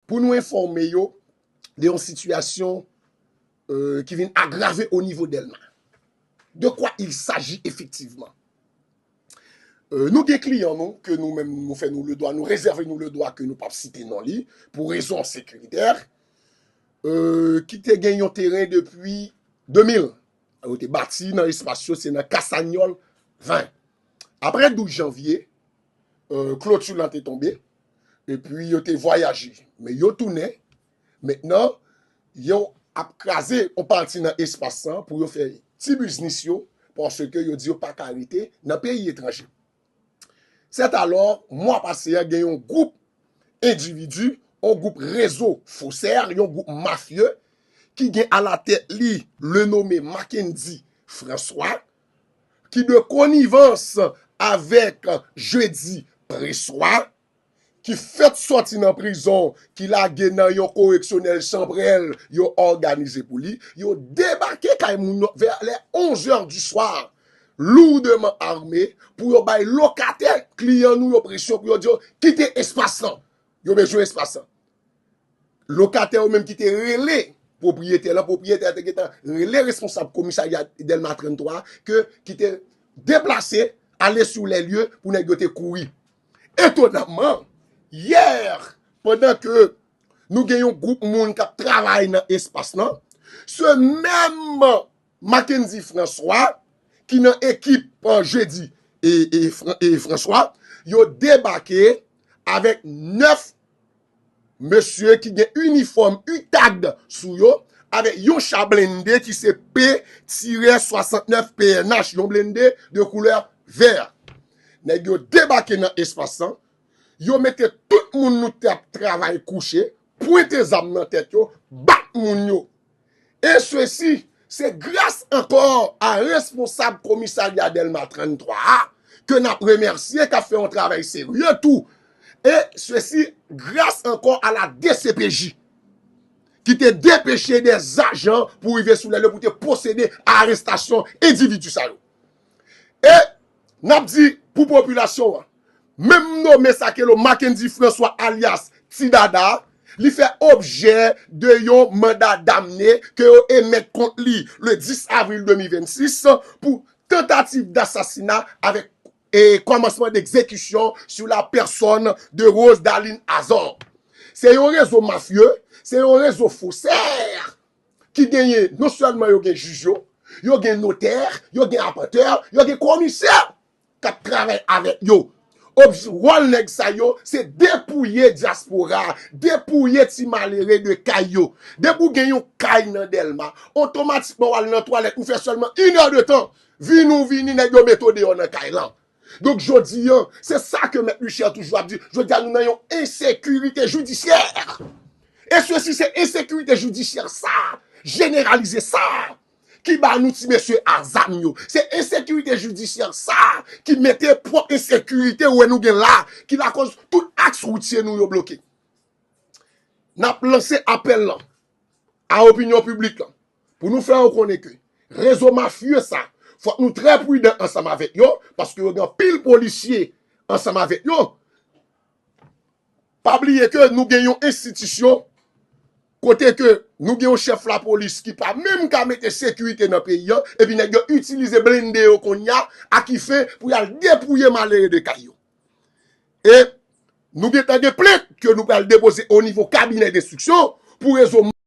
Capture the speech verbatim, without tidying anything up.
pou nou enfòme yo de yon sitiyasyon, euh, ki vin agrave o nivo Dèlma. De quoi il s'agit effectivement? Euh, nou gen kliyan nou, ke nou menm nou fè nou le dwa, nou rezève nou le dwa ke nou p ap site non li, pou rezon sekiritè, euh, ki te gen yon teren depi de mil. Yo te bati nan espas yo, se nan Kasanyòl ven. Apre douz janvye, euh, kloti lan te tonbe, epi yo te vwayaje. Men yo tounen, mentnan, yo ap kraze yon pati nan espas lan pou yo fè ti biznis yo, paske yo di yo pa ka rete nan peyi etranje. Sètalò, mwa pase a, gen yon gwoup endividi, yon gwoup rezo fosè, yon gwoup mafye, ki gen alatèt li le nome Mackendy François, ki de konivans avèk Jeudi Pressoir, ki fèt sòti nan prizon, ki lage nan yon koreksyonèl chanprèl yo òganize pou li, yo debake kay moun yo vè lè onz è di swa, lourdement armés, pou yo bay lokatè, kliyan nou yo presyon pou yo di yo kite espas lan. Yo bezwen espas lan. Lokatè yo menm ki te rele pwopriyetè lan, pwopriyetè a te gentan rele responsab komisarya Dèlma trannntwa ke ki te deplase, ale sou lè lye pou nèg yo te kouri. Etonamman, yè, pandan ke nou gen yon gwoup moun k ap travay nan espas lan, se menm Mackendy François, ki nan ekip, euh, Jeudi e, e, Fran- e François, yo debake avèk nèf mesye ki gen inifòm UTAG sou yo, avèk yon cha blende ki se P tirè swasantnèf P N H, yon blende de koulè vè. Nèg yo debake nan espas lan, yo mete tout moun nou t ap travay kouche, pwente zam nan tèt yo, bat moun yo. E sesi, se gras ankò a responsab komisarya Dèlma trannntwa a, ke n ap remèsye, k ap fè yon travay serye tou. E sesi, gras ankò a la D C P J, ki te depeche de zajan pou rive sou lè lye pou te pwosede a arestasyon endividi sa yo. E n ap di pou popilasyon an, menm nome sa ke lo Mackendy François alyas Ti Dada, li fè objè de yon manda damne ke yo emèt kont li le dis avril de mil vennsis pou tantativ dasasina avèk, e, kòmansman d'egzekisyon sou la pèsòn de Rose Darline Azor. Se yon rezo mafye, se yon rezo fosè ki genyen, non sèlman yo gen jij yo, yo gen notè, yo gen apatè, yo gen komisè k ap travay avèk yo. Obj- Wòl nèg sa yo, se depouye dyaspora, depouye ti malere de kay yo. Depi w gen yon kay nan Dèlma, otomatikman w al nan twalèt, ou fè sèlman inè de tan. Vini ou vini, nèg yo mete w deyò nan kay lan. Donk, jodi a, se sa ke Mèt Luchère toujou ap di. Jodi a, nou nan yon ensekirite jidisyè. E sesi, se ensekirite jidisyè sa, jeneralize sa, ki ba nou ti mesye a zam yo. Se ensekirite jidisyè sa ki mete pwòp ensekirite ou wè nou gen la, ki lakoz tout aks woutye nou yo bloke. N ap lanse apèl lan a opinyon piblik lan, pou nou fè yo konnen ke rezo mafye sa, fòk nou trè pridan ansanm avèk yo, paske yo gen anpil polisye ansanm avèk yo. Pa bliye ke nou gen yon enstitisyon kote ke nou gen yon chèf lapolis ki pa menm ka mete sekirite nan peyi an, epi nèg yo itilize blende yo kounye a, a ki fen pou y al depouye malere de kay yo. E nou gentan gen plent ke nou pral depoze o nivo kabinè denstriksyon pou rezo